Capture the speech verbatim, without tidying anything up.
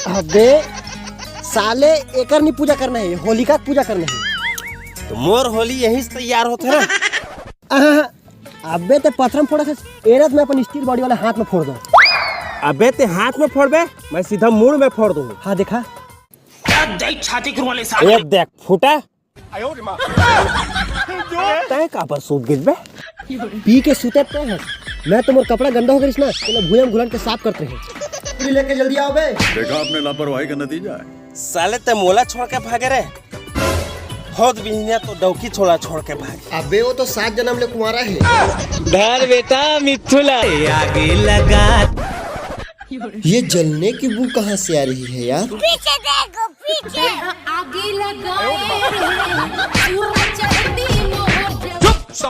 अबे साले, एकर नहीं पूजा करना है, होलिका के पूजा करना है। तो मोर होली यहीं से तैयार होथे ना। अबे ते पथरा म फोड़त हस, एला त मैं अपन स्टील बॉडी वाले हाथ में फोड़ दूं। अबे ते हाथ में फोड़बे, मैं सीधा मुड़ में फोड़ दूं। हाँ देखा। छाती वाले साले। ए देख फूटा। तय काबर सूत गिस बे? पी के सुते तय है। मैं तो मोर कपड़ा गंदा हो गइस ना, तेला भुइयां म घुलान के साफ करत रहे। पूरी लेके जल्दी आओ बे। देखा आपने लापरवाही का नतीजा है। साले ते मोला छोड़ के भागे रे। होत बिहनिया तो डौकी छोड़ा छोड़ के भागे। अबे वो तो सात जन्म ले कुंवारा है। धर बेटा मिथुला। आगे लगा। ये जलने की बू कहाँ से आ रही है यार? पीछे देखो, पीछे। आगे लगाए रे, सूरज चढ़ती